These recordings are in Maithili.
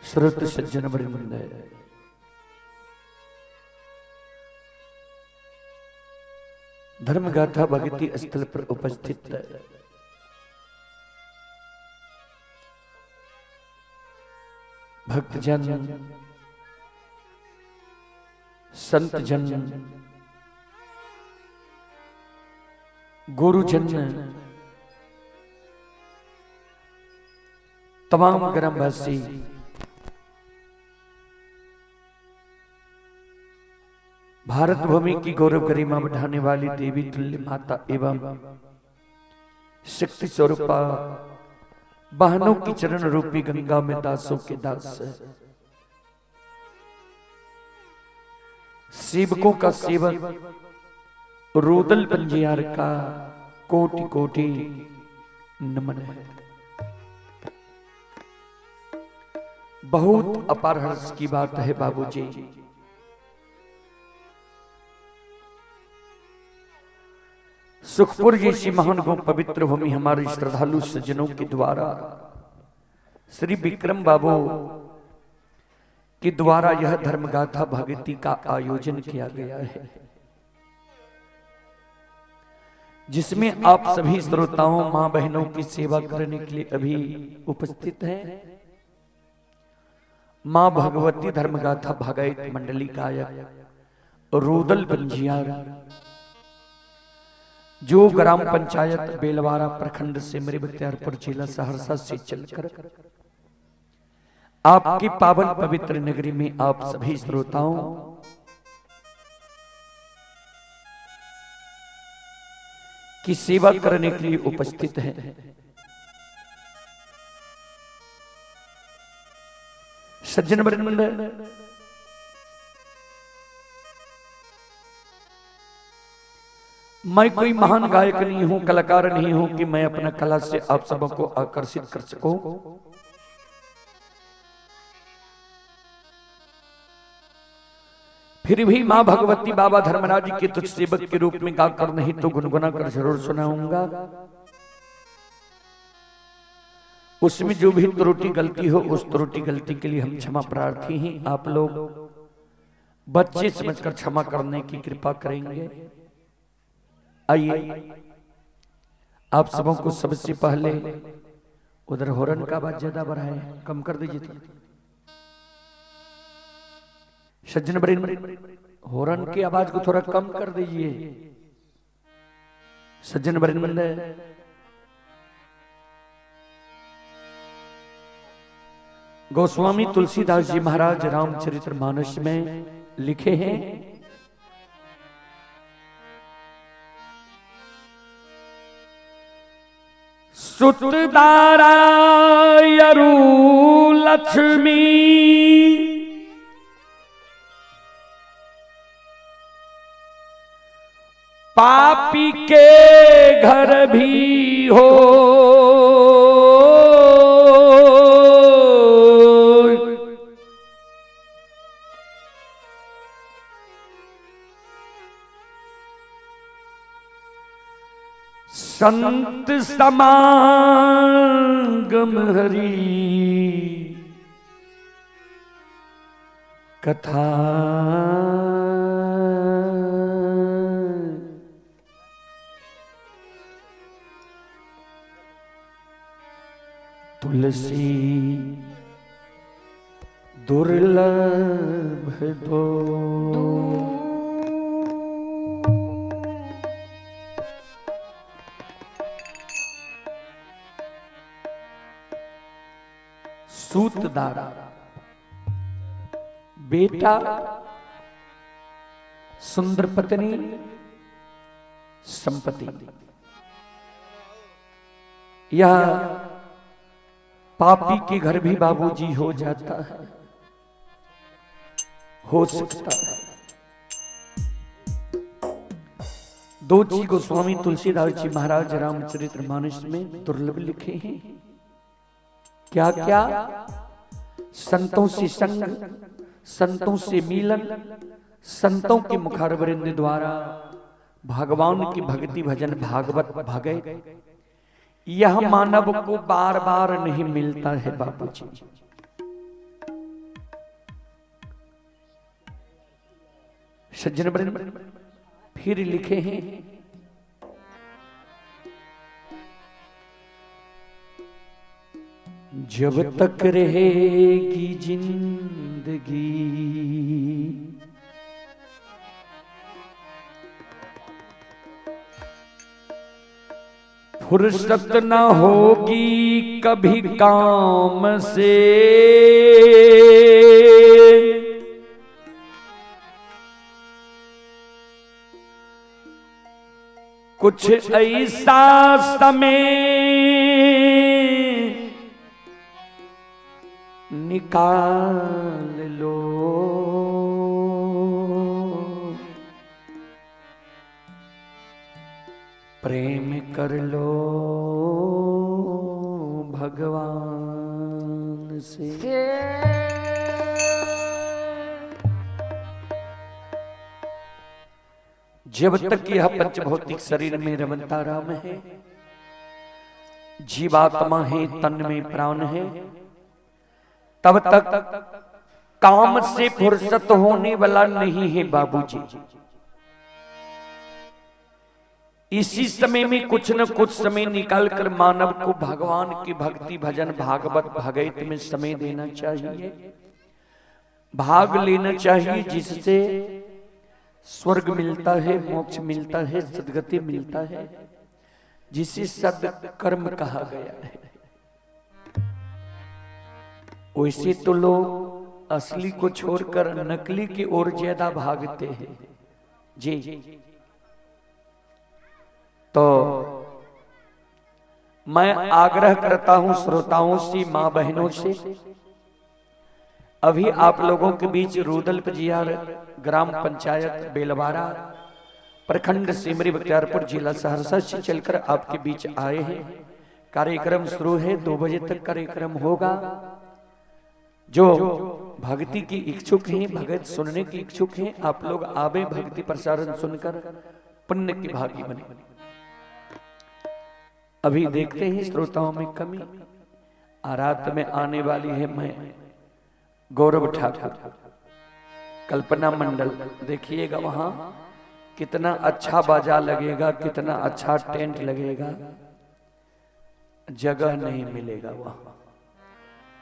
श्रोत सज्जन वृंद, धर्मगाथा भक्ति स्थल पर उपस्थित भक्तजन, संतजन, गुरुजन, तमाम ग्रामवासी, भारत भूमि की गौरव गरिमा बढ़ाने वाली देवी तुल्य माता एवं शक्ति स्वरूपा बहनों की चरण रूपी गंगा में दासों के दास, सेवकों का सेवक रुदल पंजियार का कोटि कोटि नमन है। बहुत अपार हर्ष की बात है बाबूजी, सुखपुर जैसी महान गो पवित्र भूमि हमारे श्रद्धालु सज्जनों के द्वारा श्री विक्रम बाबू के द्वारा यह धर्मगाथा भगवती का आयोजन किया गया है, जिसमें आप सभी श्रोताओं मां बहनों की सेवा करने के लिए अभी उपस्थित हैं। मां भगवती धर्मगाथा भागवत मंडली गायक रुदल पंजियार, जो ग्राम पंचायत बेलवारा प्रखंड से मेरे बख्तियारपुर जिला सहरसा से चलकर आपकी पावन पवित्र नगरी में आप सभी श्रोताओं की सेवा करने के लिए उपस्थित हैं। सज्जन वृंद, मैं कोई महान गायक नहीं हूं, कलाकार नहीं हूं कि मैं अपना कला से आप सबको आकर्षित कर सकूं। फिर भी मां भगवती बाबा धर्मराज के तुच्छ सेवक के रूप में गाकर नहीं तो गुनगुना कर जरूर सुनाऊंगा। उसमें जो भी त्रुटि गलती हो, उस त्रुटि गलती के लिए हम क्षमा प्रार्थी हैं। आप लोग बच्चे समझकर क्षमा करने की कृपा करेंगे। आइए आप सबों को सबसे पहले उधर हॉर्न का आवाज ज्यादा बढ़ाए, कम कर दीजिए थोड़ा। सज्जन वृंद, हॉर्न की आवाज को थोड़ा कम कर दीजिए। सज्जन वृंद, गोस्वामी तुलसीदास जी महाराज रामचरितमानस में लिखे हैं, सुतदारा यरु लक्ष्मी पापी के घर भी हो, संत समागम हरि कथा। तुलसी दुर्लभ दो। सूतदारा बेटा, सुंदर पत्नी, संपत्ति, यह पापी के घर भी बाबूजी हो जाता है, हो सकता है। दो जी गोस्वामी तुलसीदास जी महाराज रामचरितमानस में दुर्लभ लिखे हैं। क्या क्या? संतों से संग, संतों से मिलन, संतों के मुखारवृंद द्वारा भगवान की भक्ति भजन भागवत भगे, यह मानव को बार बार नहीं मिलता है बाबूजी। सज्जन वृंद फिर लिखे हैं, जब तक रहेगी जिंदगी फुर्सत न होगी कभी काम से, कुछ ऐसा समय निकाल लो, प्रेम कर लो भगवान से। जब तक यह पंचभौतिक शरीर में रमनता राम है, जीवात्मा है, तन में प्राण है, तब तक काम से फुर्सत होने वाला नहीं है बाबूजी। इसी समय में कुछ न कुछ समय निकालकर मानव को भगवान की भक्ति भजन भागवत भगवत में समय देना चाहिए, भाग लेना चाहिए, जिससे स्वर्ग मिलता है, मोक्ष मिलता है, सद्गति मिलता है, जिसे सद्कर्म कहा गया है। वैसे तो लोग असली को छोड़कर नकली की ओर ज्यादा भागते हैं जी। तो मैं आग्रह करता हूं श्रोताओं से, मां बहनों से, अभी आप लोगों के बीच रुदल पजियार ग्राम पंचायत बेलवारा प्रखंड सिमरी बख्तियारपुर जिला सहरसा से चलकर आपके बीच आए हैं। कार्यक्रम शुरू है, 2 बजे तक कार्यक्रम होगा। जो भक्ति की इच्छुक हैं, भगत सुनने की इच्छुक हैं, आप लोग आवे, भक्ति प्रसारण सुनकर पुण्य की भागी बने। अभी देखते हैं श्रोताओं में कमी, रात में आने वाली है मैं गौरव ठाकुर कल्पना मंडल, देखिएगा वहां कितना अच्छा बाजा लगेगा, कितना अच्छा टेंट लगेगा, जगह नहीं मिलेगा वहां।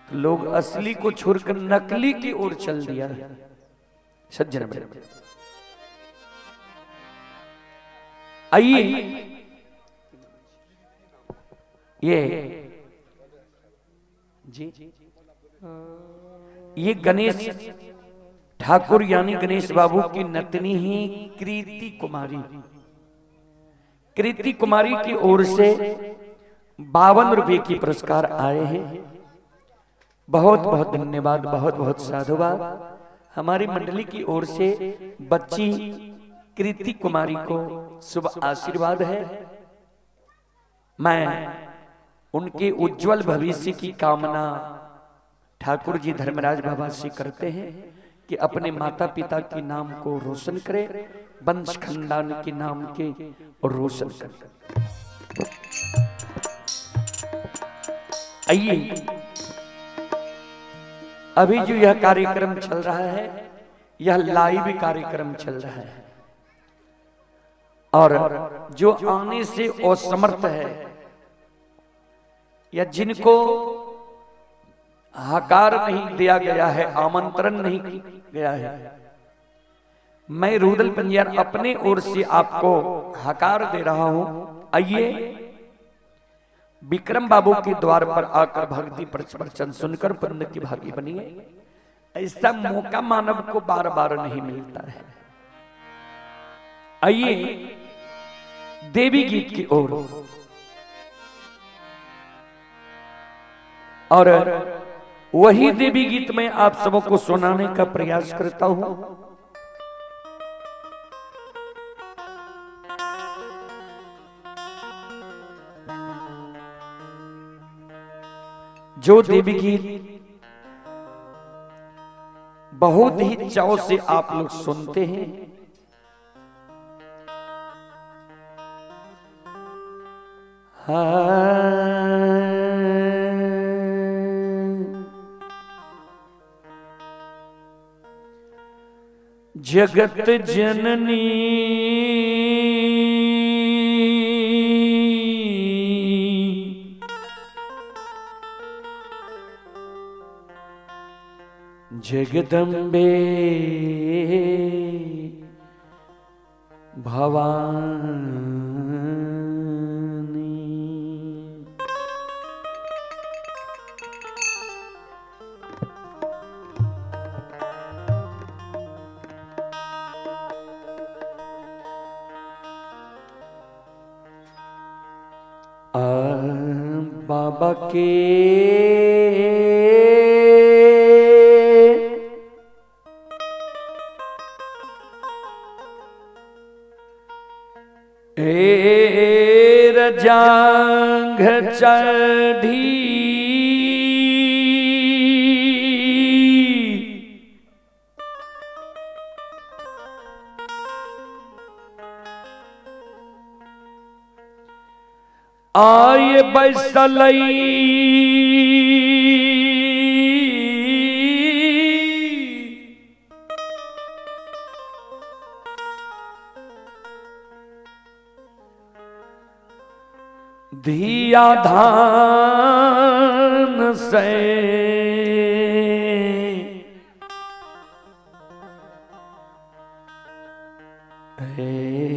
तो लोग असली को छोड़कर नकली की ओर चल दिया है। सज्जन आइए, ये जी ये गणेश ठाकुर यानी गणेश बाबू की नतनी ही कृति कुमारी, कृति कुमारी की ओर से 52 रुपए की पुरस्कार आए हैं। बहुत बहुत धन्यवाद, बहुत बहुत साधुवाद। हमारी मंडली की ओर से बच्ची कृति कुमारी को शुभ आशीर्वाद है। मैं उनके उज्जवल भविष्य की कामना ठाकुर जी धर्मराज बाबा से करते हैं कि अपने माता पिता के नाम को रोशन करे, वंश खानदान के नाम के और रोशन करे। आइए, अभी जो यह कार्यक्रम चल रहा है यह लाइव कार्यक्रम चल रहा है, और जो आने से असमर्थ है या जिनको हकार नहीं दिया गया है, आमंत्रण नहीं गया है, मैं रुदल पंजियार अपने ओर से आपको हकार दे रहा हूं। आइए विक्रम बाबू के द्वार पर आकर भक्ति प्रवचन सुनकर पुण्य की भागी बनिए। ऐसा मौका मानव को बार बार नहीं मिलता है। आइए देवी गीत की ओर, और वही देवी गीत में आप सबको सुनाने का प्रयास करता हूं। जो देवी गीत बहुत ही चाव से आप लोग सुनते हैं, जगत जननी जगदम्बे भवानी। बाबा के जांघ चढ़ी आय बैसलई धिया धान से ये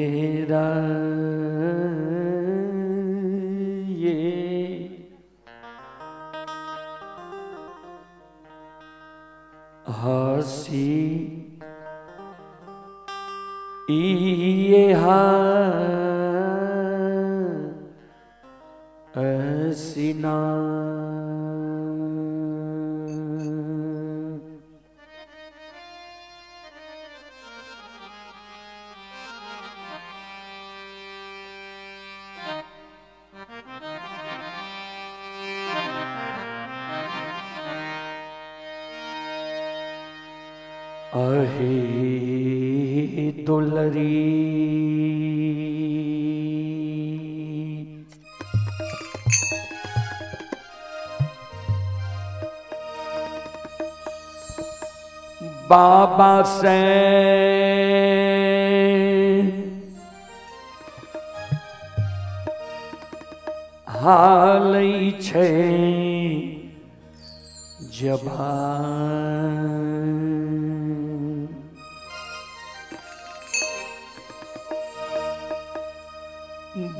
हसी ये हसीना। अहे दुलरी बाबा से हालै छै जबान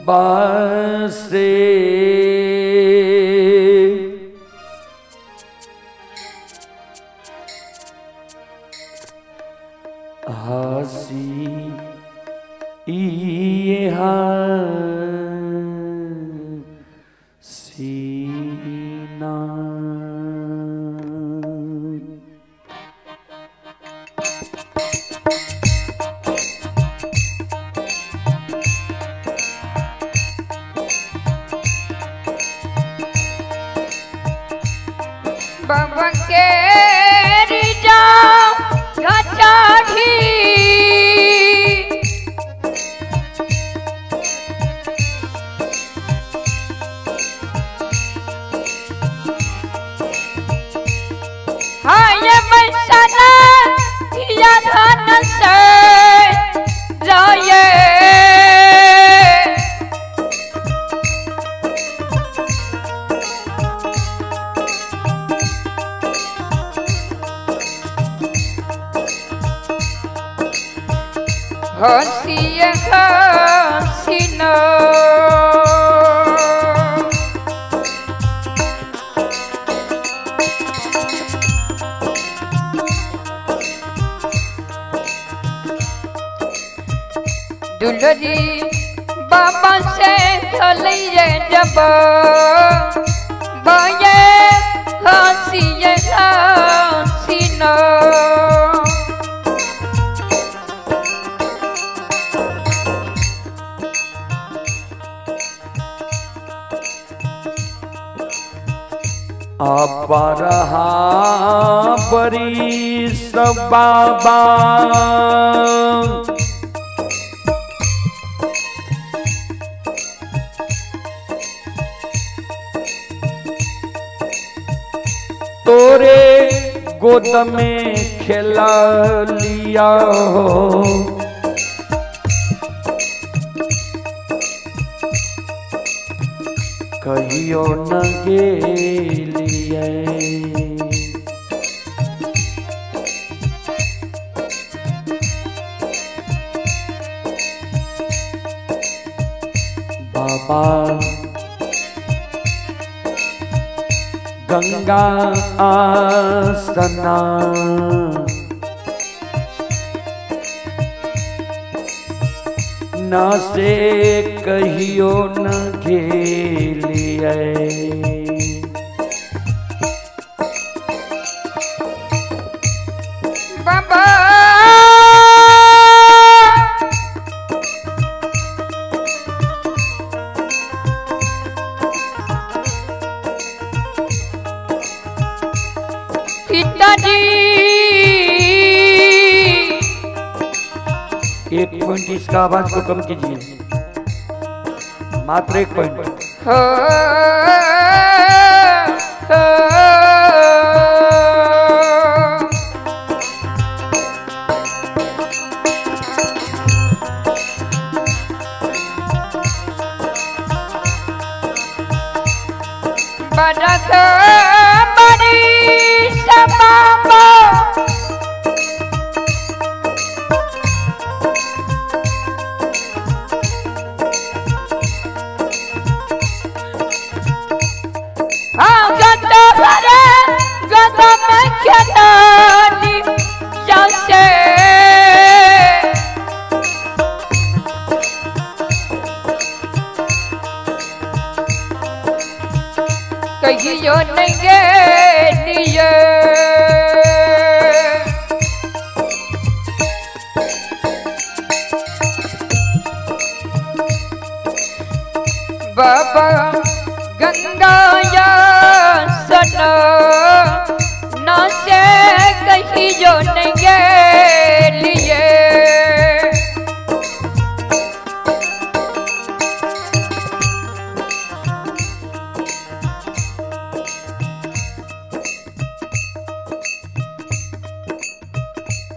बासे हसी हसीना। बाबा के चढ़ी हाय बैसना धिया धन से जाए हसिय हसीना। दुलरी बाबा से चलिए जब बये हसिय हसीना। अपरहा बरीस बाबा तोरे गोद में खेला लिया हो। कहियो न गेलिए। बाबा गंगा आसना ना से कहियो न गेलिए। बाबा पिताजी एक पॉइंट इसका आवाज को कम कीजिए, मात्र एक पॉइंट। हो हो बरख बरिस बाबा गत भरे गत में खेतानी जैसे कहियो नहीं गेलिए। बाबा गंगा सना ना से कहियो नहीं गेलिए।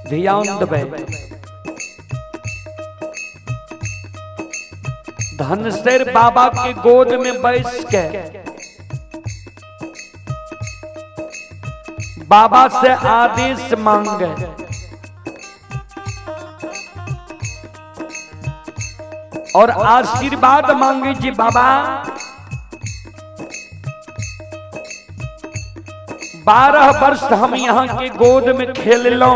ध्यान देबै, धनसेर बाबा के गोद में बैस के बाबा से आदेश मांगे और आशीर्वाद मांगे जी बाबा 12 वर्ष हम यहाँ के गोद में खेल लो,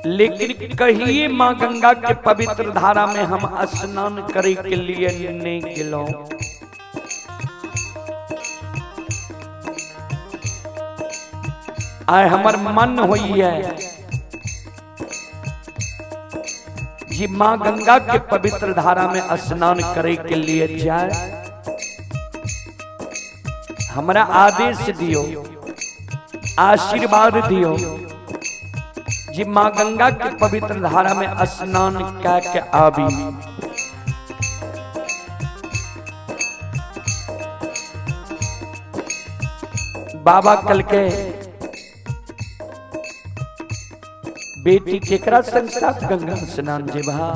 लेकिन कहिए माँ गंगा के पवित्र धारा में हम स्नान करे के लिए नहीं गेलो। आय हमर मन होई है जी माँ गंगा के पवित्र धारा में स्नान करे के लिए जाए, हमरा आदेश दियो, आशीर्वाद दियो जी माँ गंगा के पवित्र धारा में स्नान करके आबी। बाबा कल के बेटी केकरा संग साथ गंगा स्नान जेबा,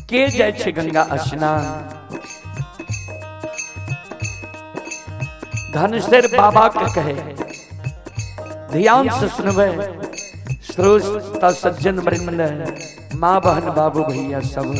के जाय छै गंगा स्नान? धनसेर बाबा के कहे, ध्यान से सुनबे श्रोता सज्जन वृंद, माँ बहन बाबू भैया सब।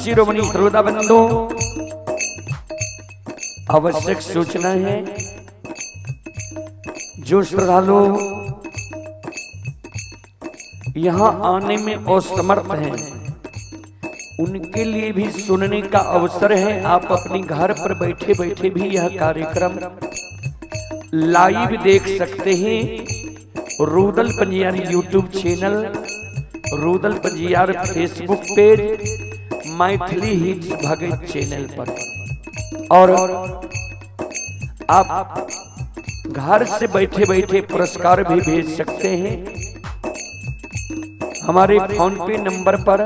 शिरोमणि श्रोता बंधु, आवश्यक सूचना है, जो श्रद्धालु यहाँ आने में असमर्थ हैं उनके लिए भी सुनने का अवसर है। आप अपने घर पर बैठे बैठे भी यह कार्यक्रम लाइव देख सकते हैं। Rudal Panjiyar YouTube channel, Rudal Panjiyar Facebook page, Maithili hits Bhagat channel पर। और आप घर से बैठे बैठे पुरस्कार भी भेज सकते हैं हमारे फोन पे नंबर पर,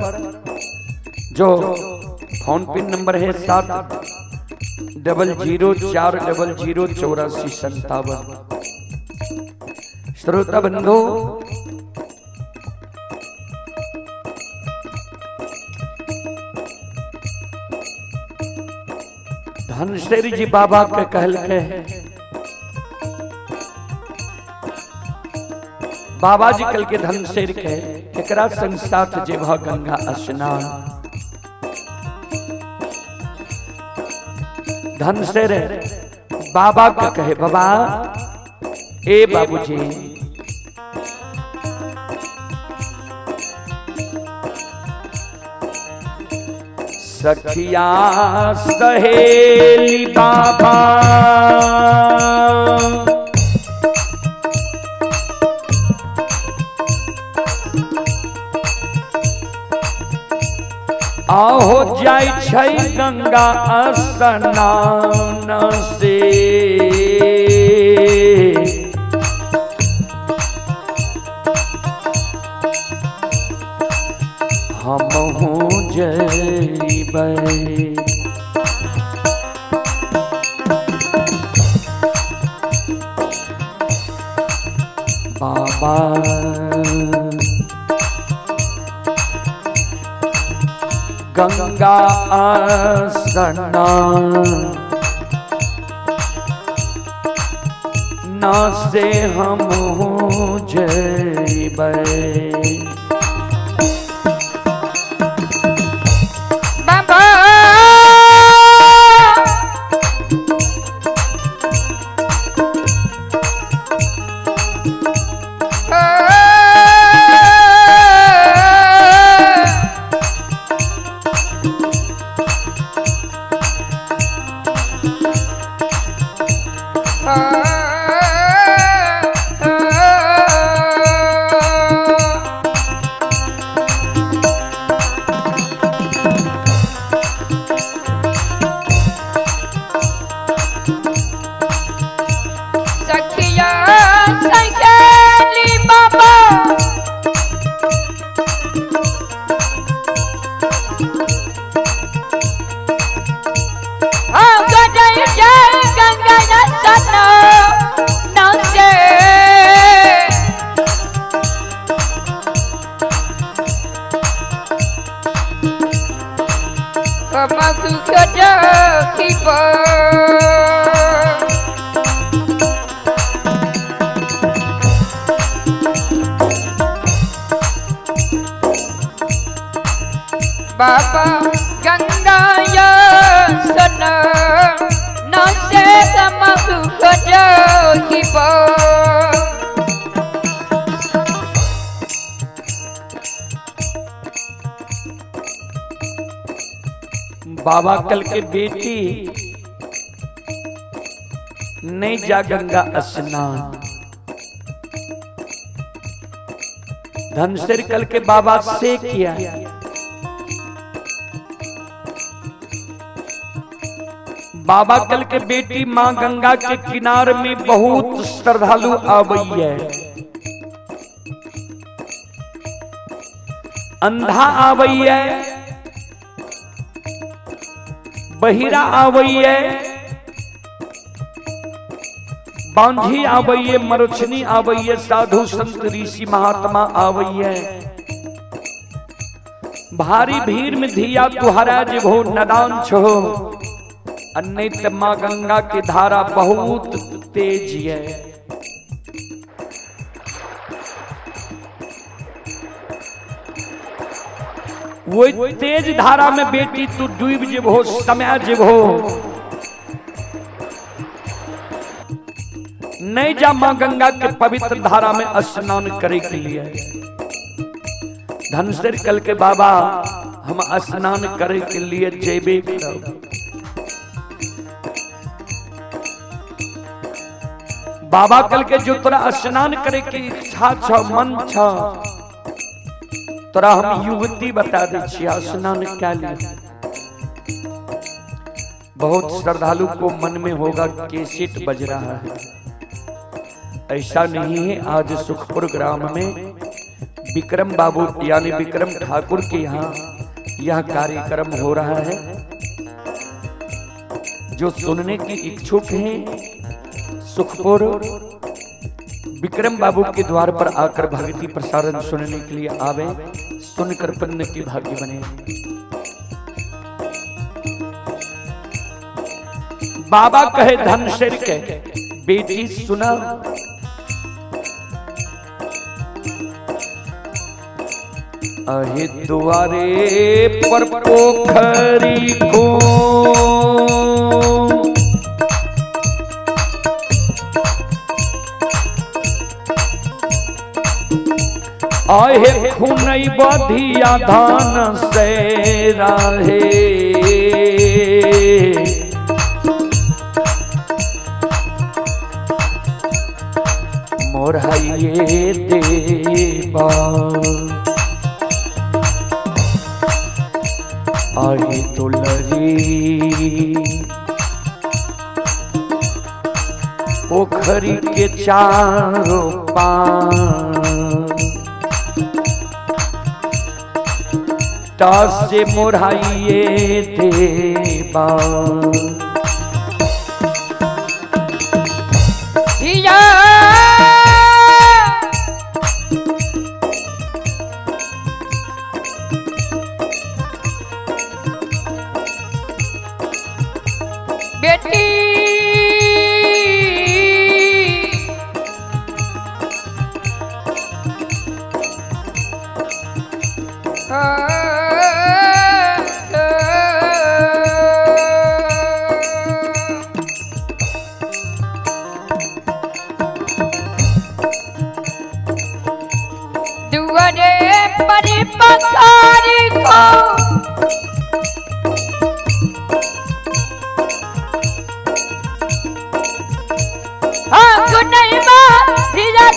जो फोन पे नंबर है 7004008457। श्रोता बंधु, धनश्री जी बाबा के कहल के बाबा जी कल के धनशेर के एकरा संग साथ जेबह गंगा स्नान। धनशेर बाबा के कहे, बाबा ए बाबूजी, सखिया सहेली बाबा आहो जाय छै गंगा स्नान से। हमहूँ जइबै। बाबा गंगा स्नान ना से हम जइबै। बाबा सखिया सहेली बाबा जय जय गंगा स्नान से। बाबा गंगा स्नान से बाबा कल के बेटी नहीं जा गंगा स्नान। धनसिर कल के बाबा से किया। बाबा कल के बेटी मां गंगा के किनार में बहुत श्रद्धालु आवई है, अंधा आवई है, बहिरा आवई है, बांझी आवई है, मरुछनी आवई है, साधु संत ऋषि महात्मा आवई है। भारी भीड़ में धिया तुहरा जेबो नदान छो, अन्य मां गंगा की धारा बहुत तेज है। वही तेज धारा में बेटी तू डूब जेबहो, समय जेबहो। नहीं जा मां गंगा के पवित्र धारा में स्नान करे के लिए। धनसिर कल के बाबा हम स्नान करे के लिए जेबे करब। बाबा कल के जो तोरा स्नान करे के इच्छा छ, मन छ, तोरा हम युवती बता दै छियै, स्नान क्या लिए। बहुत श्रद्धालु को मन में होगा केसेट बज रहा है, ऐसा नहीं है। आज सुखपुर ग्राम में विक्रम बाबू यानी विक्रम ठाकुर के यहाँ यह कार्यक्रम हो रहा है। जो सुनने की इच्छुक हैं सुखपुर विक्रम बाबू के द्वार पर आकर भक्ति प्रसारण सुनने के लिए आवे, सुनकर पुण्य की भागी बने। बाबा कहे धनसिर के बेटी सुना, अहे द्वारे पर पोखरी को आहे खुनई बधिया धान से राहे। मोरहइये देवा आहे दुलरी पोखरी के चारों पान से मोरहइये देवा। धिया बेटी दुआरे पर पखारी को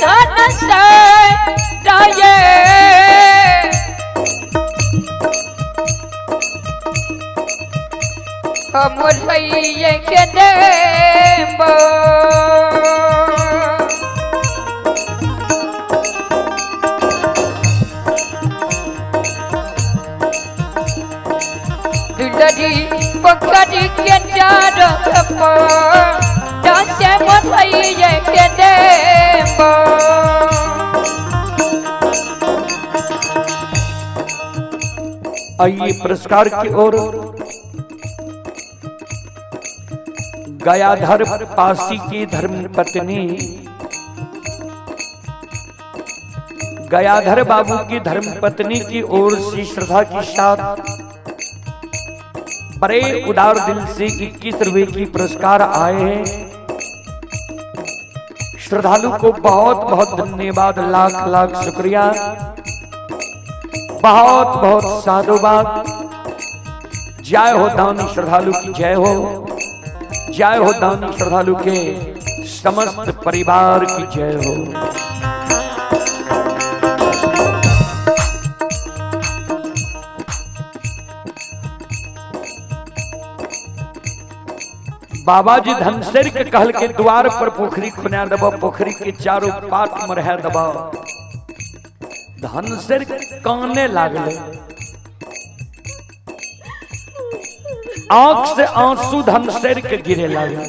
धन से राये। हम के देबो। दुलरी पोखरी के चार से मोरैये के देबो। आइए पुरस्कार की ओर। गयाधर पासी की धर्मपत्नी गयाधर बाबू की धर्मपत्नी की ओर से श्रद्धा के साथ बड़े उदार दिल से 21 रुपए की पुरस्कार आए हैं। श्रद्धालु को बहुत बहुत धन्यवाद, लाख लाख शुक्रिया, बहुत बहुत साधुवाद। जय हो दानी श्रद्धालु की जय हो, जय हो दानी श्रद्धालु के समस्त परिवार की जय हो। बाबा जी धनसिर के कहल के द्वार पर पोखरी खुना दबा, पोखरी के चारों पात में रह दबा। धनसिर काने लागले, आंख से आंसू धनसिर के गिरे लागले।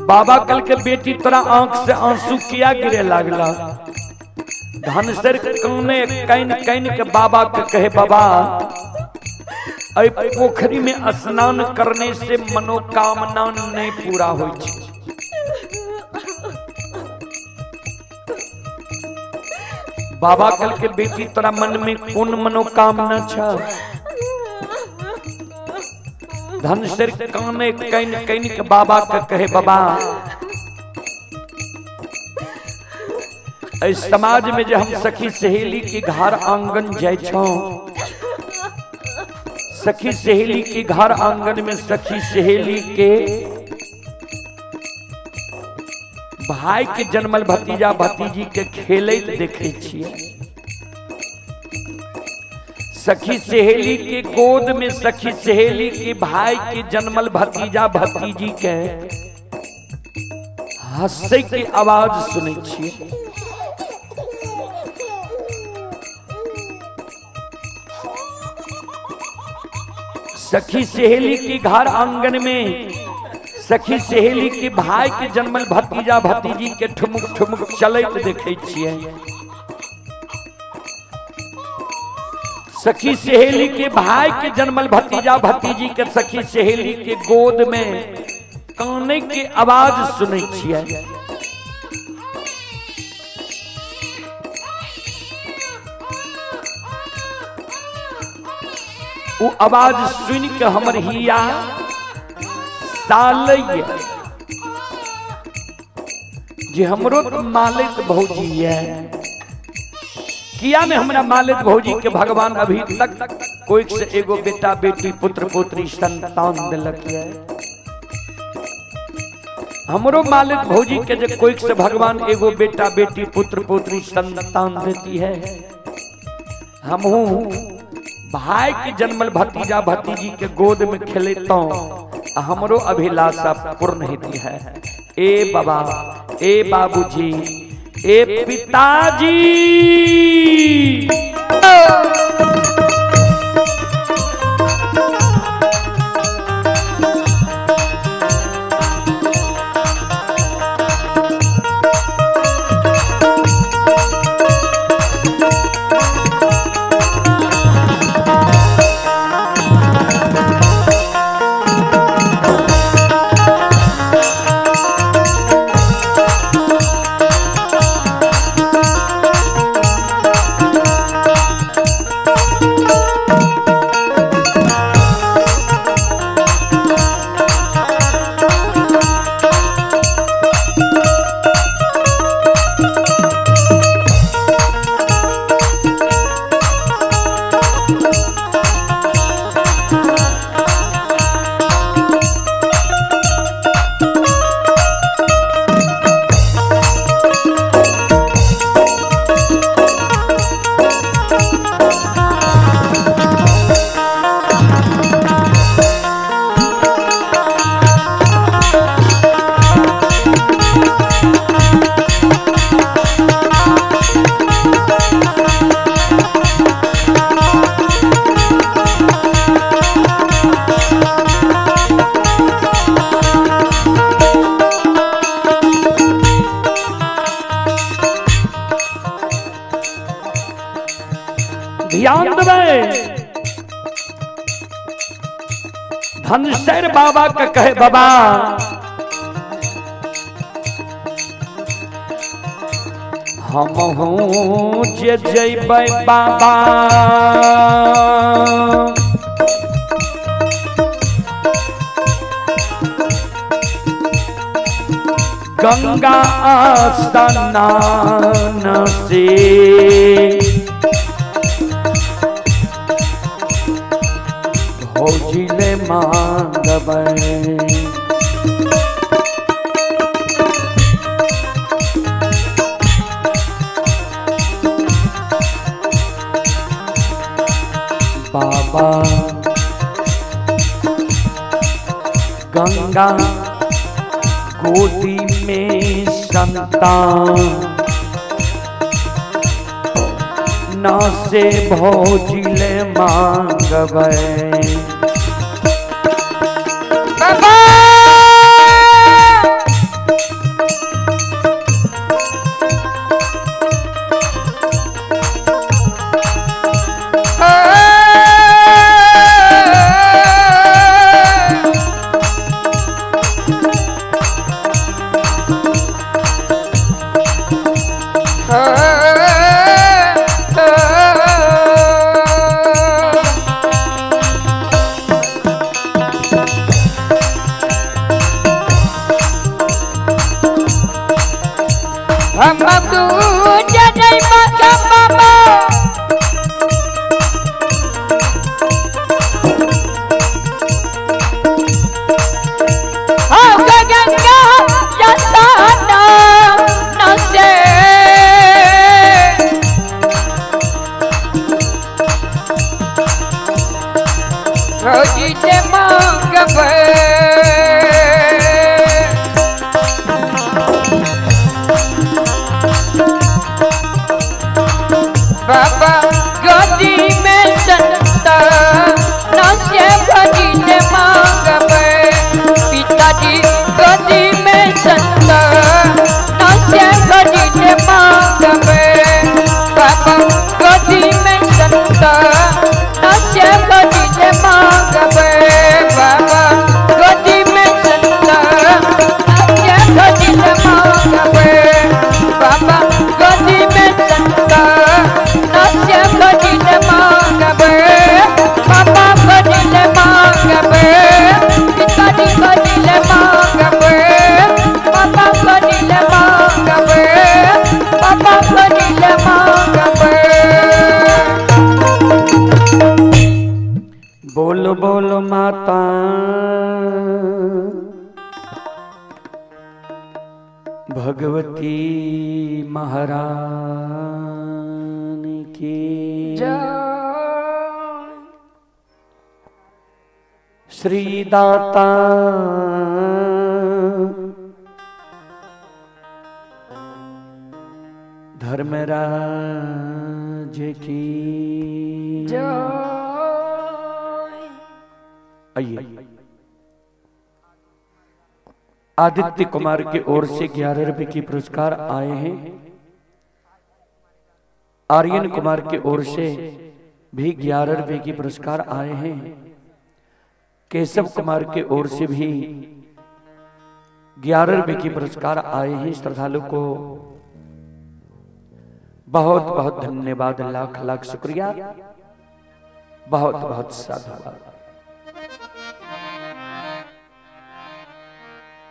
बाबा कल के बेटी तोरा आंख से आंसू किया गिरे लागला। धनसिर काने can can के बाबा के कहे, बाबा अय पोखरी में स्नान करने से मनोकामना नहीं पूरा होई छै। बाबा कल के बेटी तोरा मन में कोन मनोकामना छ? धनसेर काने can can के बाबा के कहे, बाबा इस समाज में जो हम सखी सहेली के घर आंगन जाय छो, सखी सहेली के घर आंगन में सखी सहेली के भाई के जन्मल भतीजा भतीजी के खेलैत देखे छियै। सखी सहेली के गोद में सखी सहेली के भाई के जन्मल भतीजा भतीजी के हंसे के आवाज सुनै छियै। सखी सहेली के घर आंगन में सखी सहेली के भाई के जन्मल भतीजा भतीजी के ठुमुक ठुमुक चलैत देखे छियै। सखी सहेली के भाई के जन्मल भतीजा भतीजी के सखी सहेली के गोद में काने के आवाज सुनै छियै। वो आवाज सुन के हमर हिया सालैया जे हमरो तो मालिक भौजी है, किया ने हमरा मालिक भौजी के भगवान अभी तक कोई से एगो बेटा बेटी पुत्र पुत्री संतान दिलक है। हमरो मालिक भौजी के जे कोई से भगवान एगो बेटा बेटी पुत्र पुत्री संतान देती है, हमहू भाई के जन्मल भतीजा भतीजी के गोद में खेलता हमरो अभिलाषा पूर्ण होती है। ए बाबा, ए बाबूजी, ए पिताजी। ध्यान देबै। धनसर बाबा के कहे, बाबा हम हूँ जे जैबै बाबा गंगा स्नान से, भौजी ले मांगबै। बाबा गंगा गोदी में संतान ना से भौजी ले मांगबै। बाबा भौजी से मांगब। बाबा गोदी में संतान से भौजी से मांगब। पिताजी गोदी में संतान से भौजी से मांगब। बाबा गोदी में संतान से भौजी से मांगब। बाबा गोदी में संतान से भौजी से मांगब। बाबा गोदी में संतान से भौजी से मांगब। बाबा गोदी से मांगब। पिताजी गोदी से मांगब। बाबा गोदी से मांगब। बाबा गोदी से मांगब। बोलो बोलो माता भगवती महारानी की जय। श्री दाता धर्मराज की जय। आइए आदित्य कुमार की ओर से 11 रुपए की पुरस्कार आए हैं। आर्यन कुमार की ओर से भी 11 रुपए की पुरस्कार आए हैं। केशव कुमार की ओर से भी 11 रुपए की पुरस्कार आए हैं। श्रद्धालु को बहुत बहुत धन्यवाद, लाख लाख शुक्रिया, बहुत बहुत साधुवाद।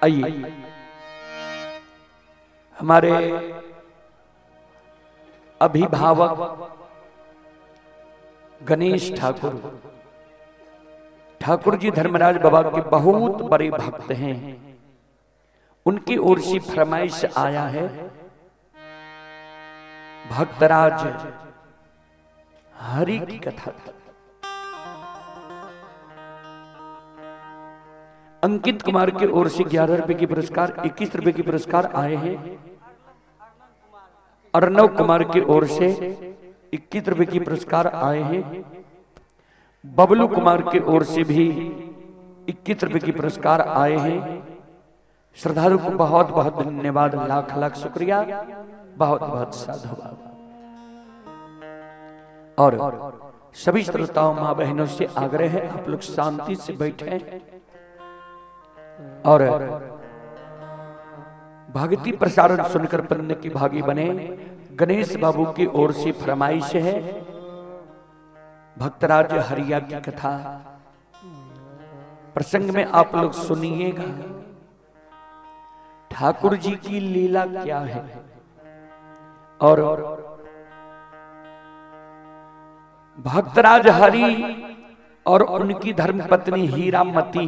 आइए हमारे अभिभावक गणेश ठाकुर, ठाकुर जी धर्मराज बाबा के बहुत बड़े भक्त हैं। उनकी ओर से फरमाइश आया है भक्तराज हरि की कथा। अंकित कुमार की ओर से 11 रुपए की पुरस्कार, 21 रुपए की पुरस्कार आए हैं। अर्णव कुमार की ओर से 21 रुपए की पुरस्कार आए हैं। बबलू कुमार की ओर से भी 21 रुपए की पुरस्कार आए हैं। श्रद्धालु को बहुत बहुत धन्यवाद, लाख लाख शुक्रिया, बहुत बहुत साधुवाद। और सभी श्रोताओं माँ बहनों से आग्रह है, आप लोग शांति से बैठे और भक्ति प्रसारण सुनकर पुण्य की भागी बने। गणेश बाबू की ओर से फरमाइश है भक्तराज हरिया की कथा। प्रसंग में आप लोग सुनिएगा ठाकुर जी की लीला क्या है और भक्तराज हरि और उनकी धर्मपत्नी हीरामती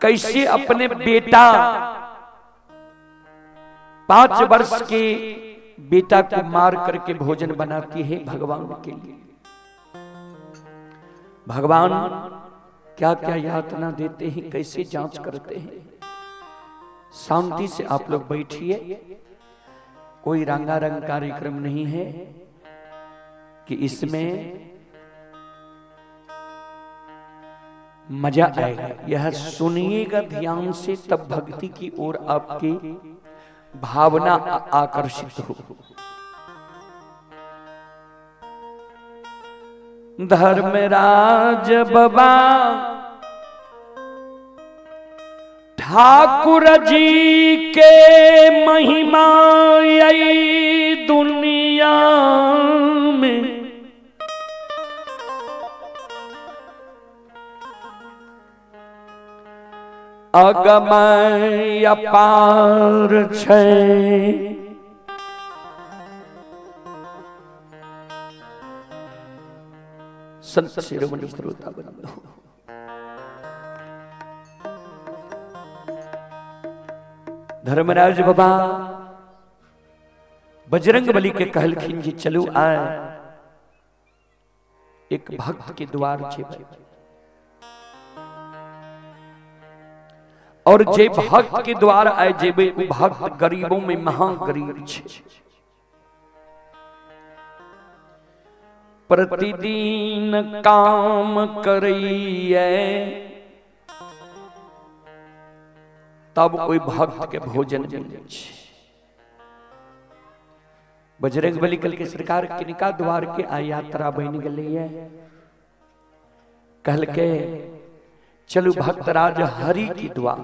कैसे अपने बेटा 5 वर्ष के बेटा को मार करके भोजन बनाती है भगवान के लिए। भगवान क्या क्या यातना देते हैं, कैसे जांच करते हैं। शांति से आप लोग बैठिए, कोई रंगारंग कार्यक्रम नहीं है कि इसमें मजा आएगा। यह सुनिएगा ध्यान से, तब भक्ति की ओर आपकी भावना आकर्षित हो। धर्मराज बाबा ठाकुर जी के महिमा आई दुनिया में, अगम अपार छै। संत शिरोमणि श्रोता बंधु, धर्मराज बाबा बजरंग बली के कहलखिन जी चलू आए एक भक्त के द्वार जेबै और जे भक्त के द्वार आए जेबै उ भक्त गरीबों में महागरीब छै। प्रतिदिन काम करैये तब ओहि भक्त के भोजन मिलै छै। बजरंग बली कल के सरकार किनका द्वार के आ यात्रा बन गेलैये? कहलके चलू भक्तराज हरि की द्वार।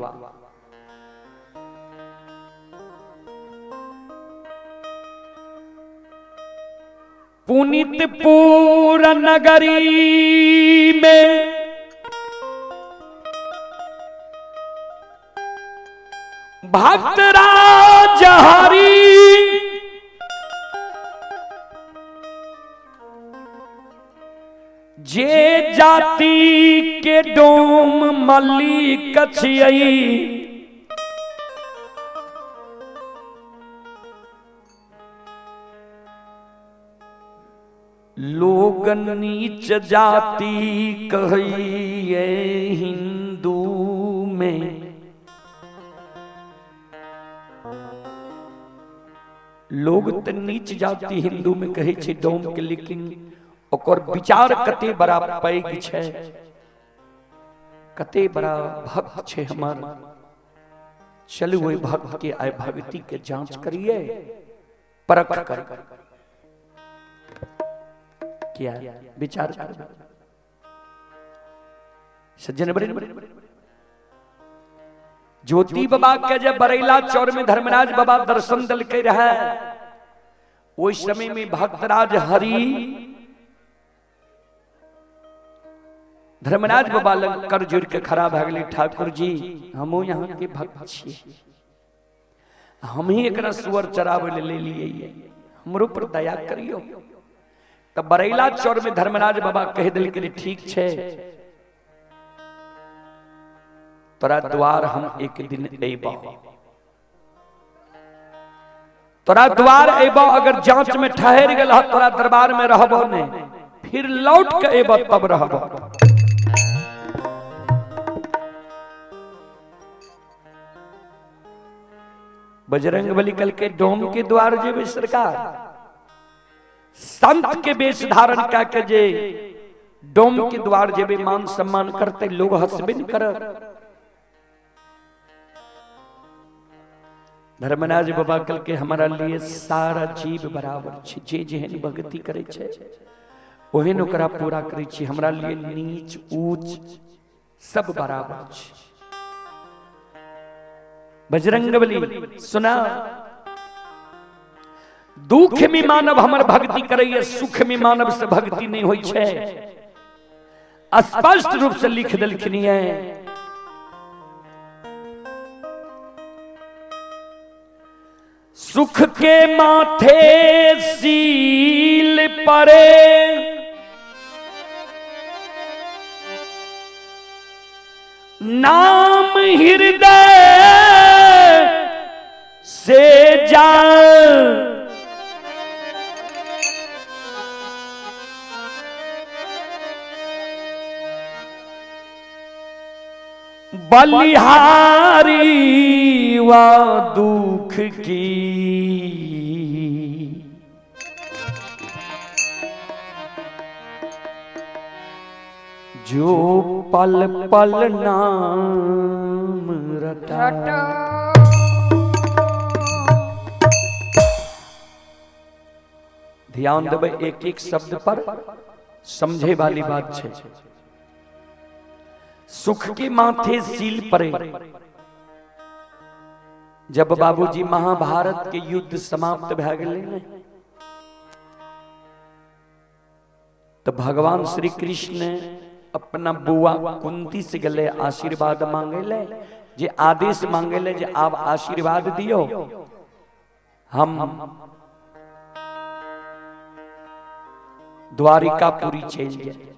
पुनितपुर नगरी में भक्तराज हरि जे जाति के डोम मल्ली कछियई लोग नीच जाति कहिए हिंदू में। लोग तो नीच जाति हिंदू में कहै छै डोम के, लेकिन ओकर विचार कते बड़ा पैघ छै, कते बड़ा भक्त छै हमर। चलू ओहि भक्त के आइ भक्ति के जांच करिए, परख कर क्या विचार कर। सज्जन बड़े ज्योति बाबा के जब बरेला चौर में धर्मराज बाबा दर्शन दिलके रहे, ओहि समय में भक्तराज हरि धर्मराज बाबा लग कर जोड़ के खड़ा भए गेलै, ठाकुर जी हमहूँ यहाँ के भक्त छियै, हम ही एकरा सुअर चराबै ले लेलियै, हमरो पर दया करियो। तब बरेला चौर में धर्मराज बाबा कह दिलकै ठीक छै, तोरा द्वार हम एक दिन अयबौ, तोरा द्वार अयबौ, अगर जांच में ठहर गेल तोरा दरबार में रहबो नहीं, फिर लौट के अयबौ तब रहबो। बजरंग बली कल के डोम के द्वार जेबै सरकार, संत के वेश धारण कऽ के जे डोम के द्वार जेबै मान सम्मान करते, लोग हंसबे नहीं करत। धर्मराज बाबा कल के हमारा लिए सारा जीव बराबर छै, जे जेहन भक्ति करै छै ओहन ओकरा पूरा करै छी, हमरा लिए नीच ऊंच सब बराबर छै। बजरंग बली सुना, दुख में मानव हमर भक्ति करैये, सुख में मानव से भक्ति नहीं होइ छै। स्पष्ट रूप से लिख देलखिन ये। सुख के माथे सील परे नाम हृदय से जा, बलिहारी वा दुख की जो पल पल नाम रटा। ध्यान देबै एक एक शब्द पर, समझे वाली बात है। सुख के माथे सील पड़े। जब बाबूजी महाभारत के युद्ध समाप्त भए गेलै ने, तो भगवान श्री कृष्ण अपना बुआ कुंती से गले आशीर्वाद मांगे ले, जे आदेश मांगे ले जे आप आशीर्वाद दियो, हम द्वारिकापुरी चल जाए।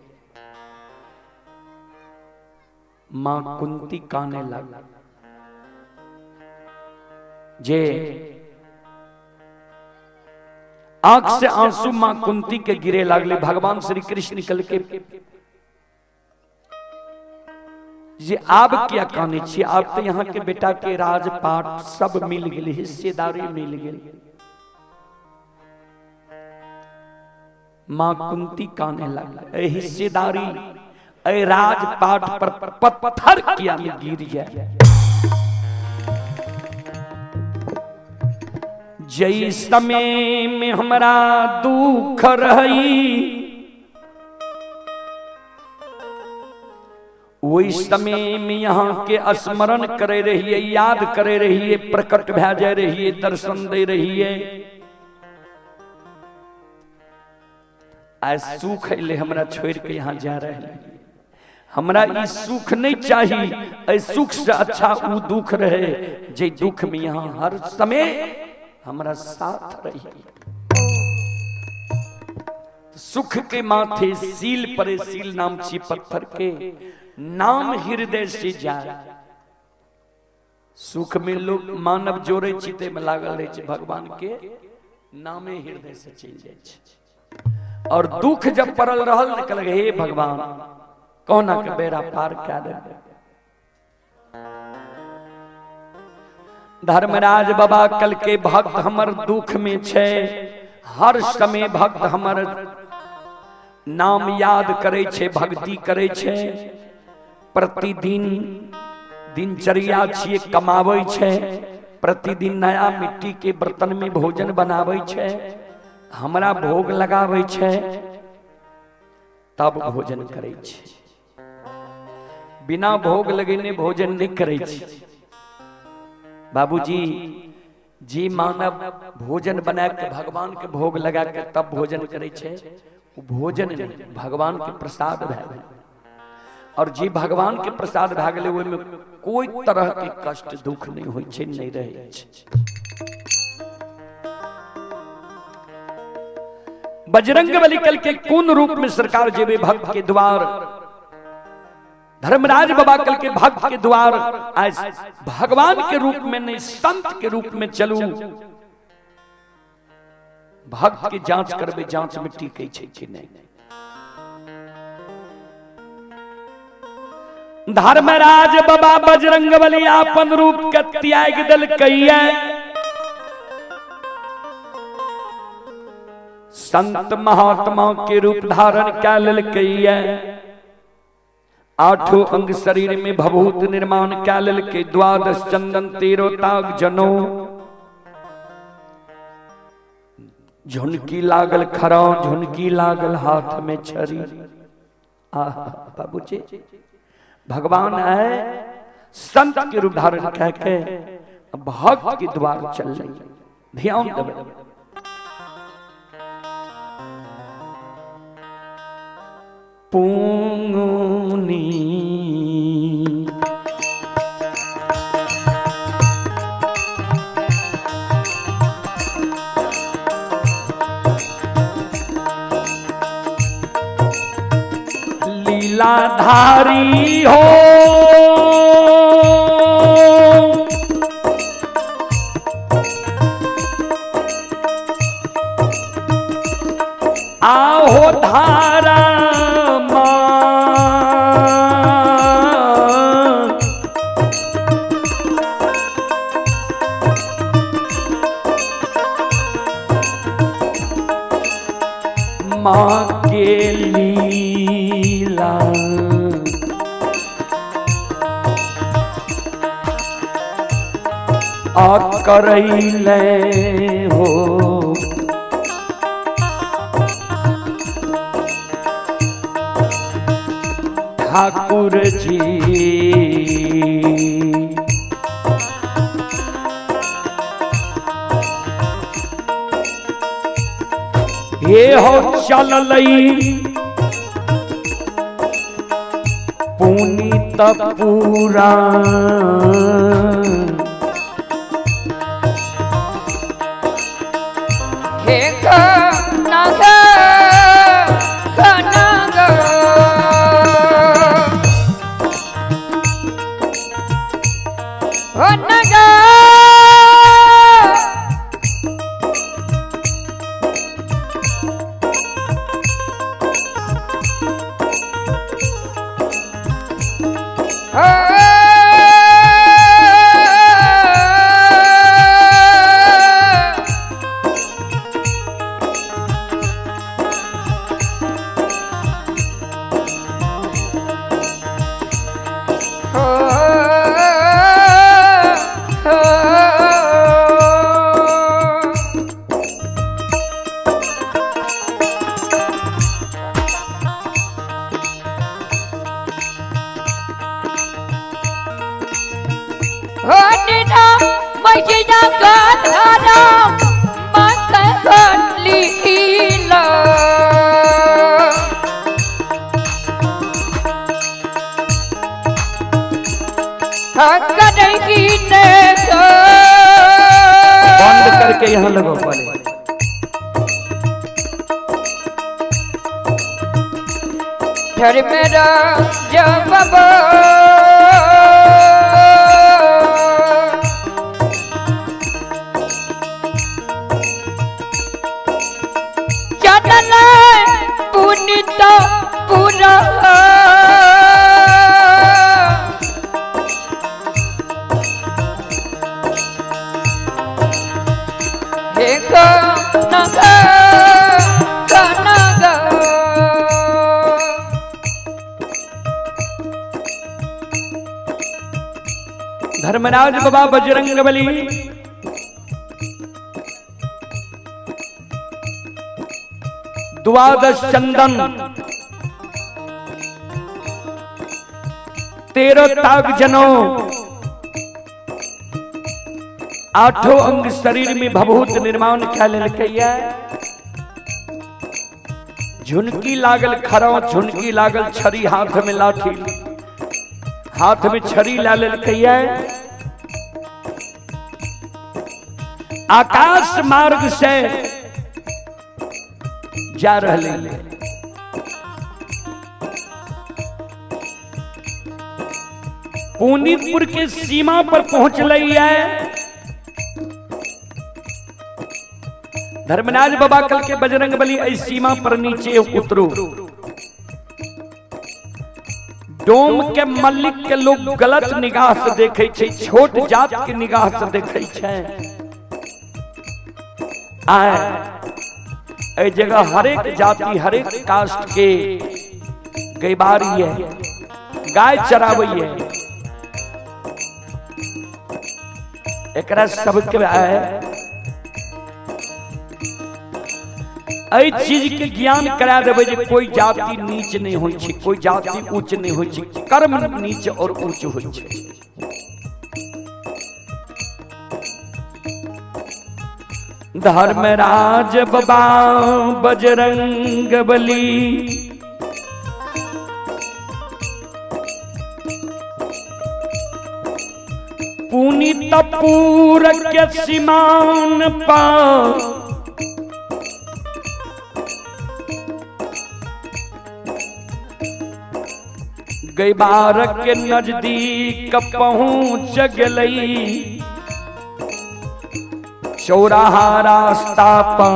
मां कुंती काने लग जे आंख से आंसू मां कुंती के गिरे लागले। भगवान श्री कृष्ण निकल के जे आब किया काने छी, आब तो यहाँ के बेटा के राजपाट सब मिल गेल, हिस्सेदारी मिल गेल। मां कुंती काने लागल, ए हिस्सेदारी ए राजपाट पर पत्थर किया में गिर जाए। जई समय में हमरा दुख रही वही समय में यहाँ के स्मरण करे रहिए, याद करे रहिए, प्रकट भै जाए रहिए, दर्शन दे रहिए। आज सुख अले हमरा छोड़ के यहाँ जा रहे, हमरा ई सुख नहीं चाहिए, ए सुख से अच्छा उ दुख रहे जे दुख में यहाँ हर समय हमरा साथ रही। सुख के माथे सील परे, सील नाम छी पत्थर के, नाम हृदय से जाए। सुख में लोग मानव जोड़े चिते में लागल रहे छे, भगवान के नामे हृदय से चल जाए छे। और दुख जब पड़ल रहल निकल गए, हे भगवान कोना के बेड़ा पार कए दे। धर्मराज बाबा कल के भक्त हमर दुख में छे, हर समय भक्त हमर नाम याद करे छे, भक्ति करे छे, प्रतिदिन दिनचर्या छिए कमावे छे, प्रतिदिन नया मिट्टी के बर्तन में भोजन बनावे छे, हमरा भोग लगावे छे, तब भोजन करे छे। बिना भोग लगेने भोजन नहीं करे छे। बाबूजी जी मानव भोजन बना के भगवान के भोग लगा के तब भोजन करे छे, वो भोजन नहीं भगवान के प्रसाद भए गेलै। और जी भगवान के प्रसाद भए गेलै ओहिमे कोई तरह के कष्ट दुख नहीं होइ छे, नहीं रहे छे। बजरंग बली कल के कोन रूप में सरकार जेबे भक्त के द्वार, धर्मराज बाबा कल के भक्त के द्वार आज भगवान के रूप में नहीं संत के रूप में चलू। भक्त के जांच करबे, जांच में टिकै छै कि नहीं। धर्मराज बाबा बजरंग बली अपन रूप के त्याग देलकैया, संत महात्मा के रूप धारण कै लेलकैया, आठों अंग शरीर में भभूत निर्माण कै लेलकै, द्वादश चंदन तेरो ताग जनो, झुनकी लागल खरा, झुनकी लागल हाथ में छड़ी। आहा बाबूजी भगवान है संत के रूप धारण कह के भक्त के द्वार चल रही, ध्यान देवे। पूनी लीलाधारी हो, आहो धारा माँ के लीला आ करैले हो, ठाकुर जी हे हो चललई पुनीत पूरा, हे नाग नाग हो नाग बंद करके यहाँ लगो पहले। धर्मराज बाबा चरण पुनित पुरा हे कनक कनक। धर्मराज बाबा बजरंग बली द्वादश चंदन 13 ताग जनो आठों अंग शरीर में भभूत निर्माण क्या लेलकैया। झुनकी लागल खरो, झुनकी लागल छड़ी, हाथ में लाठी, हाथ में छड़ी ला लेलकैया। आकाश मार्ग से जा रहे पुनीतपुर के सीमा पर पहुंच रही है। धर्मराज बाबा कल के बजरंग बली ऐ सीमा पर नीचे उतरू। डोम के मल्लिक के लोग गलत निगाह से देखे छै, छोट जात के निगाह से देखे छै। आए ए जगह हरेक जाति हरेक कास्ट के गैबारी है, गाय चरावई है। एकरा सबके आए एहि चीज के ज्ञान करा देबै जे कोई जाति नीच नहीं होइ छै, कोई जाति ऊंच नहीं होइ छै, कर्म नीच और ऊंच होइ छै। धर्मराज बाबा बजरंग बली पुनीतपुर के सीमान पर गैबार के नजदीक पहुंच गई। चौराहा रास्ता पर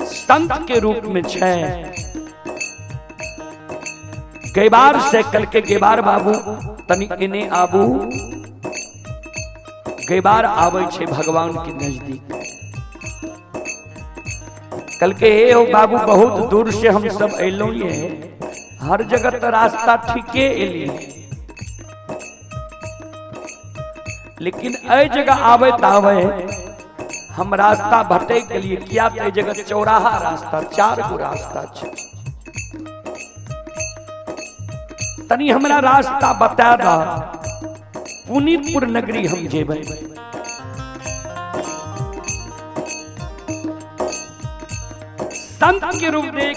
संत के रूप में छे गैबार से कल के गैबार बाबू तनी इने आबू। गैबार आवे छे भगवान के नजदीक। कल के हे हो बाबू बहुत दूर से हम सब अलो ये, हर जगह तो रास्ता ठीके एली, लेकिन ए जगह आवे तावे हम रास्ता भटक के लिए किया तो जगह चौराहा रास्ता 4 गो रास्ता छे, तनी हमरा रास्ता बता दा, पुनीतपुर नगरी हम जेबै। संत के रूप देख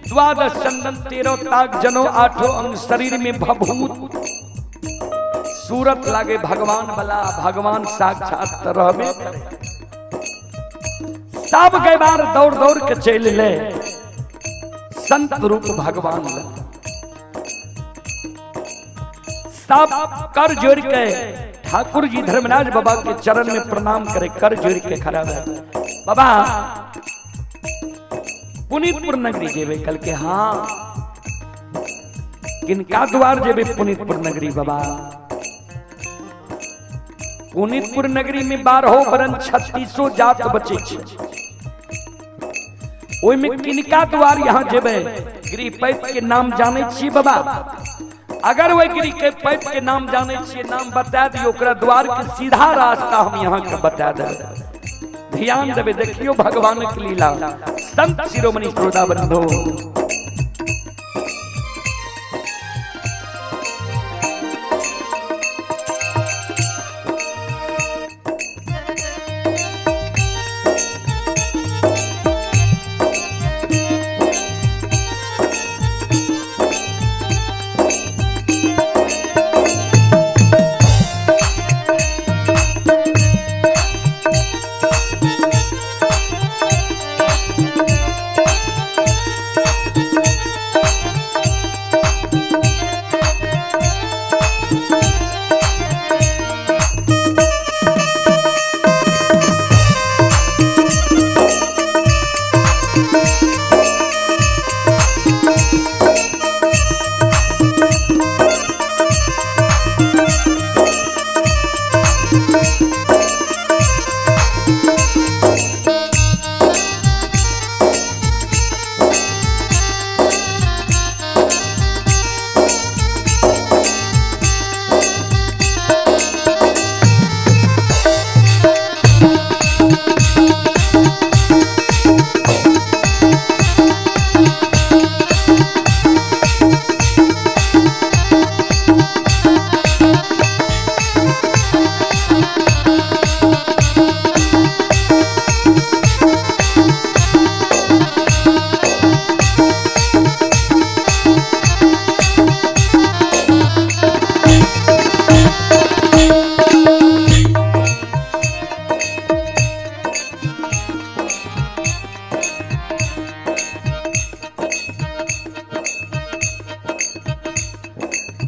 द्वादश चंदन 13 ताग जनो आठों अंग शरीर में भभूत सूरत लागे भगवान बला, भगवान साक्षात रहबे करे। सब के बार दौड़ दौड़ के चल ले संत रूप भगवान ला। सब कर जोड़ के ठाकुर जी धर्मराज बाबा के चरण में प्रणाम करे, कर जोड़ के खड़ा रहे। बाबा पुनीतपुर नगरी जेबे कल के हाँ। किनका द्वार जेबे पुनीतपुर नगरी बाबा? पुनीतपुर नगरी में 12 बरन 3600 जात बचे छे, ओहिमे किनका द्वार यहाँ जेबे? गृहपैत के नाम जाने छी बाबा? अगर वही गृह पैत के नाम जाने छिए, नाम बता दियो, ओकरा द्वार के सीधा रास्ता हम यहाँ के बता देब। ध्यान देबे, देखियो भगवान की लीला। संत शिरोमणि श्रोता बंधु,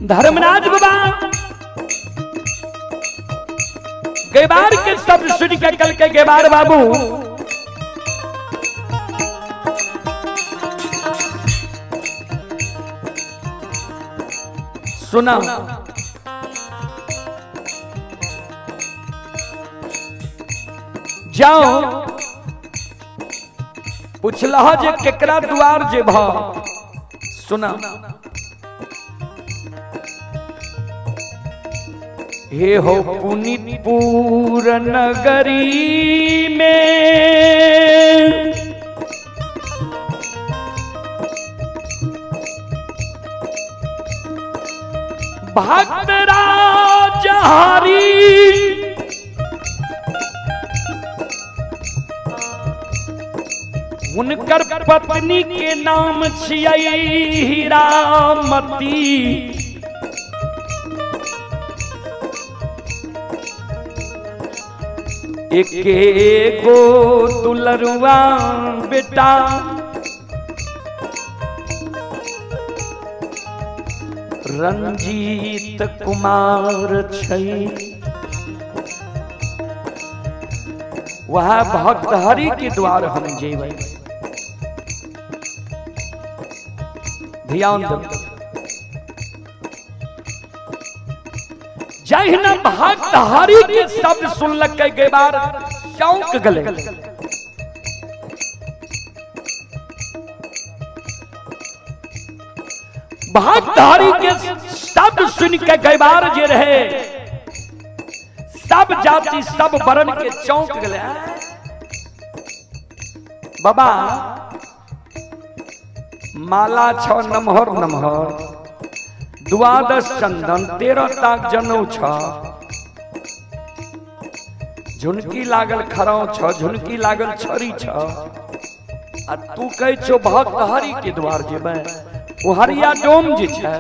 धर्मराज बाबा गेबार के शब्द सुन के कल के गेबार बाबू सुना, जाओ पुछलह जे केकरा द्वार जे भ सुना। हे हो पुनीतपुर नगरी में भक्त राज हरि हुनकर पत्नी के नाम छियै हीरामती। एके गो दुलरुआ बेटा रंजीत कुमार छै, वह भक्त हरि के द्वार हम जेबै। ध्यान दो, जहिना भक्त हरि के शब्द सुनलकै गेबार चौंक गले। भक्त हरि के शब्द सुन के गैबार जे रहे सब जाति सब वर्ण के चौंक गले। बाबा माला छ नमहर नमहर, द्वादश चंदन, 13 ताक जनौ छ, झुनकी लागल खराव छ, झुनकी लागल छड़ी छ, आ तू कहै छो भक्त हरि के द्वार जेबै। ओ हरिया डोम जे छै,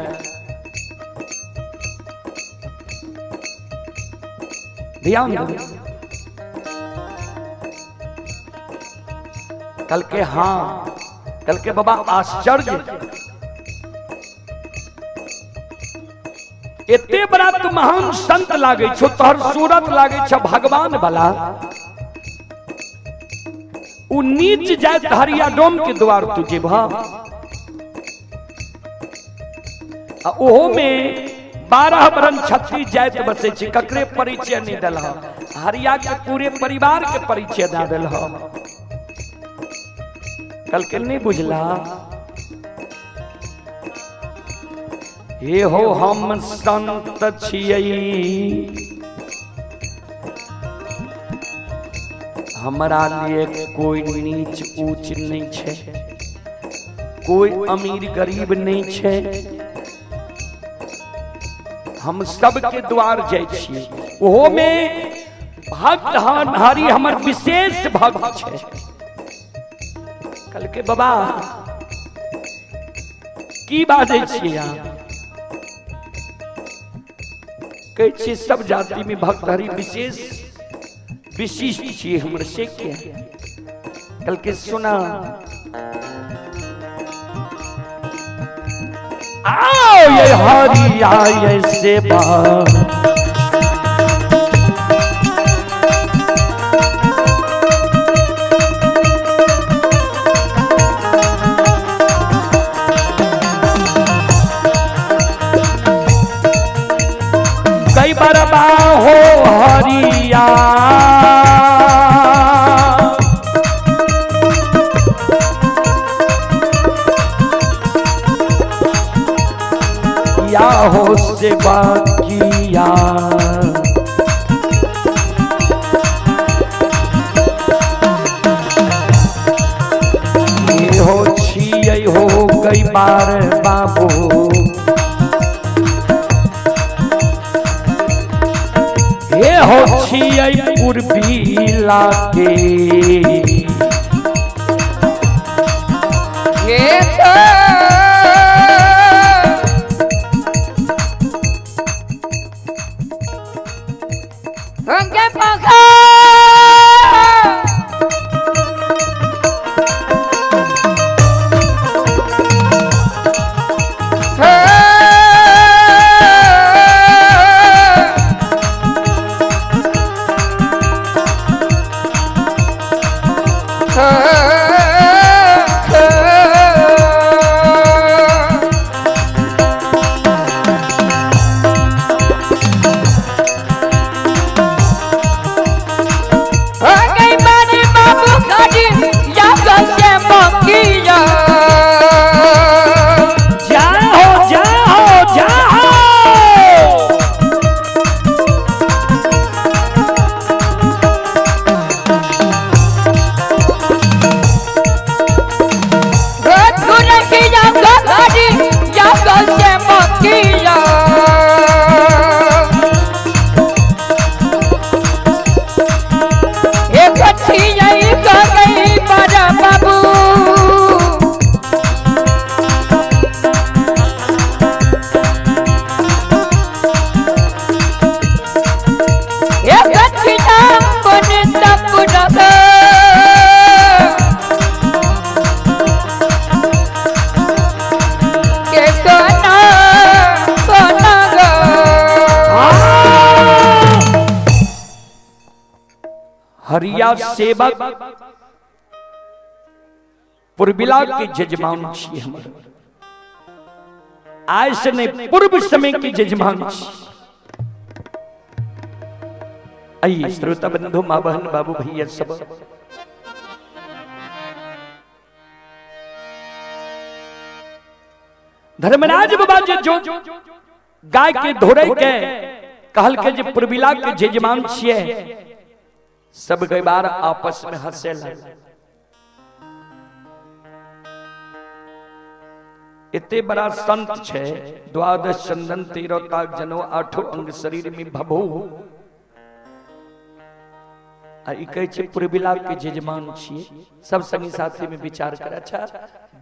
ध्यान दो। कल के हाँ, कल के बाबा आश्चर्य, एते बड़ा तू महान संत लागे छो, तोहर सूरत लागे छो भगवान वाला, उ नीच जात हरिया डोम के द्वार तू जेबह। आ ओहो में 12 बरन 36 जात बसे छै, ककरे परिचय नहीं दिल। हरिया के पूरे परिवार के परिचय दे दिल। कल के नहीं बुझला? हे हो हम संत छियै, हमरा लिए कोई नीच ऊंच नहीं छे, कोई अमीर गरीब नहीं छे, हम सबके द्वार जाइ छियै। ओहो में भक्त हरि हमर विशेष भक्त छे। कल के बाबा की बाजै छियै अहाँ? कहै छियै सब जाति में भक्त हरि विशेष विशिष्ट छियै हमर, से किया? कल के सुना, आओ ये हरिया ये सेवा कई बार हो हरिया या हो सेवा किया। ये हो छियै हो कई बार बाबू, हे हो छियै पूर्वीला के। हे के पखा जाओ जाओ जाओ। हरिया सेवक पूर्विला के जजमान छी हमर, आय से नहीं पूर्व समय के जजमान छी। आइए श्रोता बंधु, माँ बहन, बाबू भैया सब, धर्मराज बाबा जे जो गाय के धोरे के कहल के जे पूर्विला के जजमान छिए, सब गैबार आपस में हंसे लगे। इतने बड़ा संत छे, द्वादश चंदन तेरह ताक जनो आठो अंग शरीर में भभू, आ ई कहै छै पूर्विला के जजमान छिए। सब संगी साथी में विचार कर, अच्छा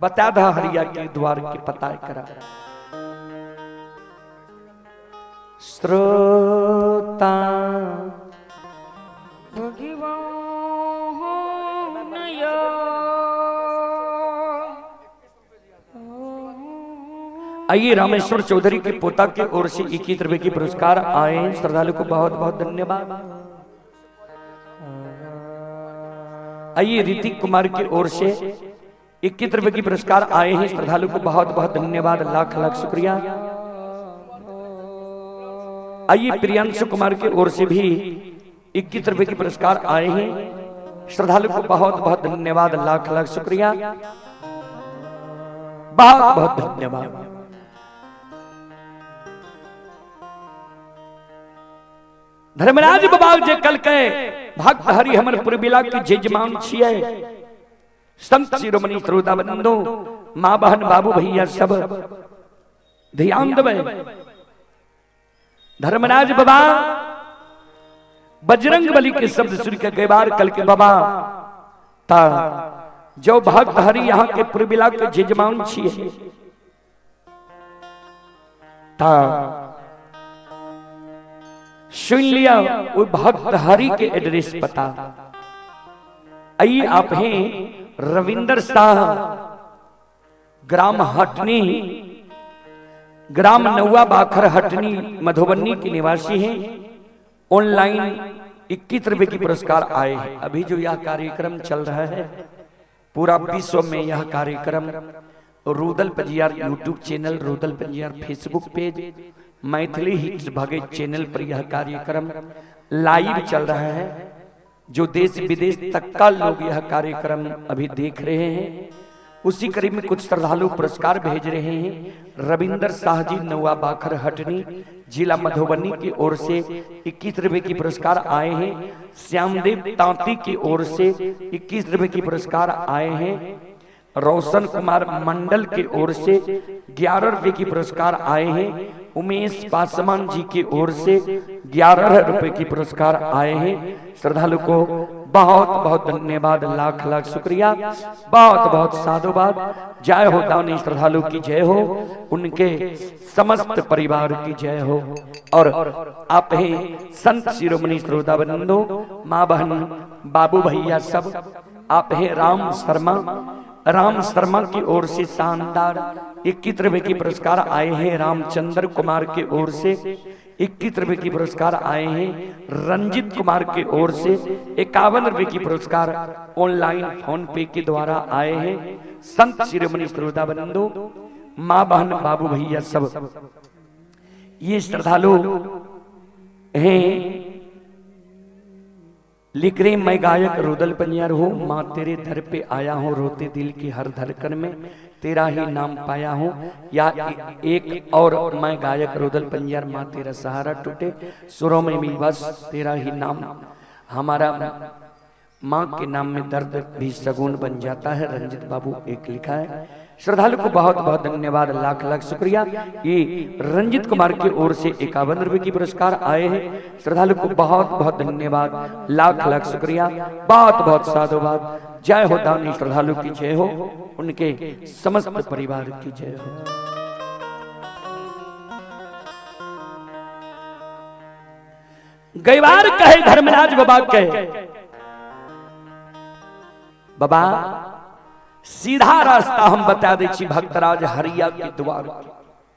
बता दा हरिया के द्वार के पता करा। श्रोता आइए रामेश्वर चौधरी के पोता के ओर से 21 रुपए की पुरस्कार आए, श्रद्धालु को बहुत बहुत धन्यवाद। आइए ऋतिक कुमार की ओर से 21 रुपए की पुरस्कार आए हैं। श्रद्धालु को बहुत बहुत धन्यवाद, लाख लाख शुक्रिया। आइए प्रियांशु कुमार की ओर से भी 21 रुपए के पुरस्कार आए हैं। श्रद्धालु को बहुत बहुत धन्यवाद, लाख लाख शुक्रिया, बहुत बहुत धन्यवाद। धर्मराज बाबा जे कल के भक्त हरि हमर पुरबिला के जजमान छियै। संत शिरोमणि श्रोता बंधु, माँ बहन बाबू भैया सब ध्यान देबै। धर्मराज बाबा बजरंग बली के शब्द सुन के कई बार कल के बाबा ता जो भक्त हरि यहाँ के पुरबिला के जजमान छियै ता सुन लिया वो भक्त हरि के एड्रेस पता। आइए आप हैं रविंदर शाह, ग्राम हटनी, ग्राम नौवा बाखर हटनी, मधुबनी के निवासी हैं। ऑनलाइन 21 रुपए की पुरस्कार आए हैं। अभी जो यह कार्यक्रम चल रहा है पूरा विश्व में यह कार्यक्रम Rudal Panjiyar YouTube channel, Rudal Panjiyar Facebook page, Maithili hits Bhagat channel पर यह कार्यक्रम लाइव चल रहा है। जो देश विदेश तक का लोग यह कार्यक्रम अभी देख रहे हैं। उसी करीब में कुछ श्रद्धालु पुरस्कार भेज रहे हैं। रविंदर शाह जी नौवा बाखर हटनी, जिला मधुबनी की ओर से 21 रुपए की पुरस्कार आए हैं। श्यामदेव तांती की ओर से 21 रुपए की पुरस्कार आए हैं। रोशन कुमार मंडल की ओर से 11 रुपए की पुरस्कार आए हैं। उमेश पासवान जी की ओर से 11 रुपए की पुरस्कार आए हैं। श्रद्धालु को बहुत बहुत धन्यवाद, लाख लाख शुक्रिया, बहुत बहुत साधुवाद। जय हो दानी श्रद्धालु की जय हो, उनके समस्त परिवार की जय हो। और आप हैं संत शिरोमणि श्रोता बंधु, माँ बहन बाबू भैया सब, आप हैं राम शर्मा। राम शर्मा की ओर से शानदार 21 रुपए की पुरस्कार आए हैं। रामचंद्र कुमार की ओर से 21 रुपए की पुरस्कार आए हैं। रंजित कुमार की ओर से 51 रुपए की पुरस्कार ऑनलाइन फोन पे के द्वारा आए हैं। संत शिरोमणि श्रोता बंधु, माँ बहन बाबू भैया सब, ये श्रद्धालु हैं। लिख रहे मैं गायक रुदल पंजियार हूँ, माँ तेरे दर पे आया हूँ, रोते दिल की हर धड़कन में तेरा ही नाम पाया हूँ। या एक और मैं गायक रुदल पंजियार, माँ तेरा सहारा टूटे सुरों में भी बस तेरा ही नाम हमारा, माँ के नाम में दर्द भी सगुन बन जाता है। रंजित बाबू एक लिखा है। श्रद्धालु को बहुत बहुत धन्यवाद, लाख लाख शुक्रिया। ये रंजित कुमार की ओर से 51 रुपए की पुरस्कार आए हैं। श्रद्धालु को बहुत बहुत धन्यवाद, लाख लाख शुक्रिया, बहुत बहुत साधुवाद। जय हो दानी श्रद्धालु की जय हो, उनके समस्त परिवार की जय हो। गैवार कहे धर्मराज बाबा कहे, बाबा सीधा रास्ता हम बता दे छी भक्तराज हरिया के द्वार।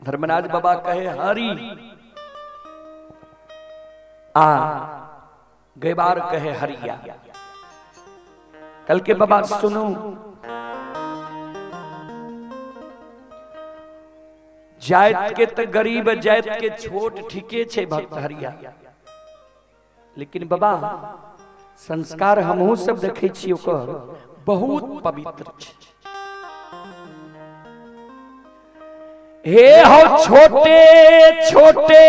धर्मराज बाबा कहे हरि आ, गैबार कहे हरिया। कल के बाबा सुनो, जायत के त गरीब जायत के छोट ठीके छे भक्त हरिया, लेकिन बाबा संस्कार हमहू सब देखे छी ओकर बहुत पवित्र छे। हे हो छोटे छोटे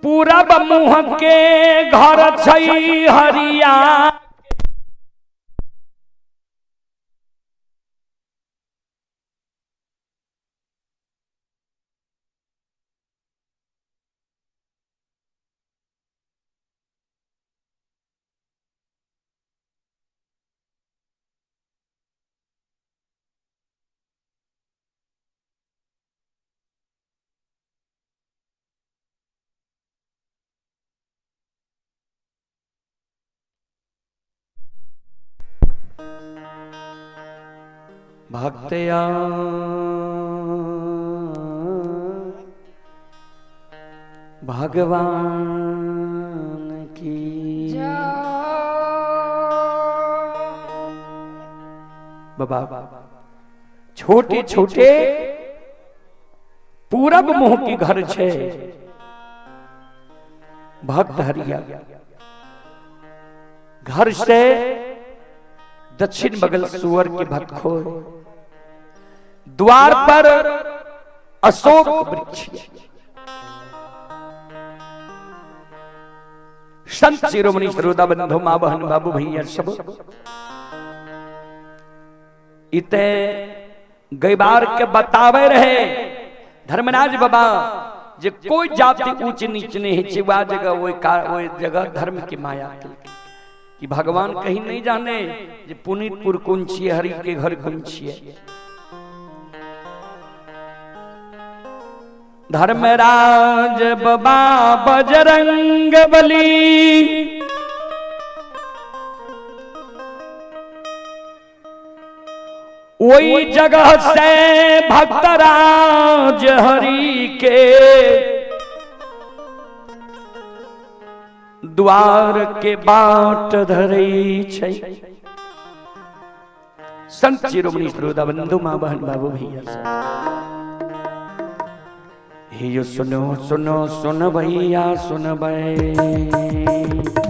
पूरब मुँह के घर छई हरिया, भक्तया भगवान की जय। बाबा छोटे छोटे पूरब मुंह के घर छे भक्त हरिया घर से दक्षिण बगल सुअर के भटखो, द्वार पर अशोक वृक्ष। संत शिरोमणि श्रोता बंधु माँ बहन बाबू भैया सब इते गैबार के बतावे रहे धर्मराज बाबा जे कोई जाति ऊंच नीच नहीं है, वह जगह वो जगह धर्म की माया कि भगवान कहीं नहीं जाने जे पुनीतपुर कौन छिए, हरि के घर कौन छिए। धर्मराज बाबा बजरंग बली वही जगह से भक्तराज हरि के द्वार के बाट धरै छै। संत शिरोमणि श्रोता बंधु माँ बहन बाबू भैया सब हे यो सुनो सुनो सुन भैया सुन भै।